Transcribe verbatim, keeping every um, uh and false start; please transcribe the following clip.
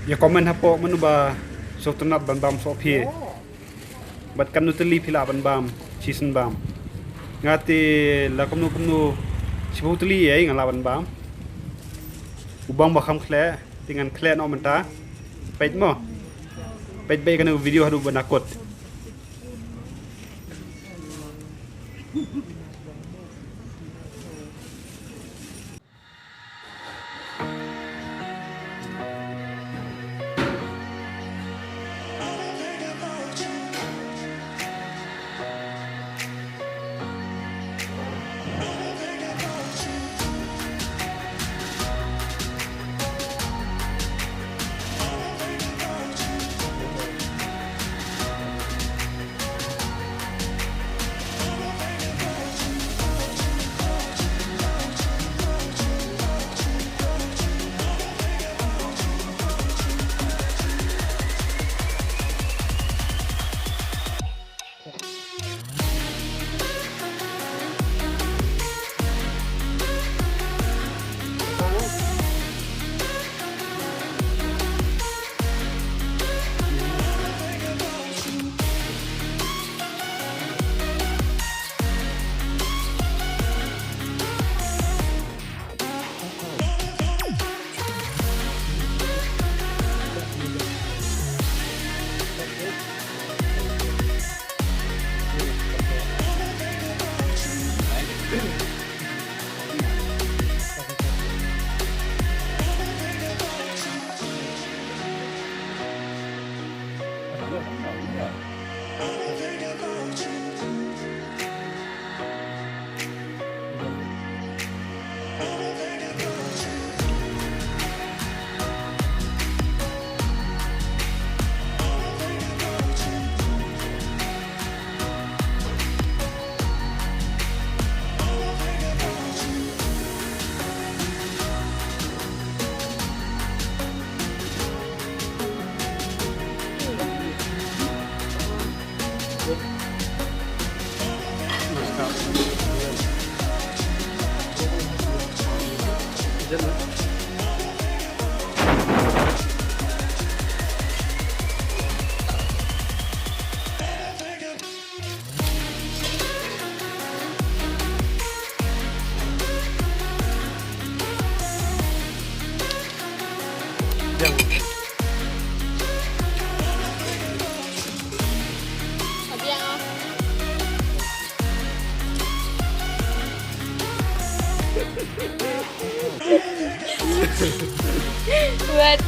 Ïa comment hapoh mano ba sngewtynnat ban bam sohphie. Bad katno tylli phi lah ban bam shisien bam. Nga te la kumno kumno shiphew tylli ïa nga lah ban bam. U bang ba kham khleh te ngan khleh noh mynta. Peit mo. Peit beit kane ka video haduh ban da kut. What?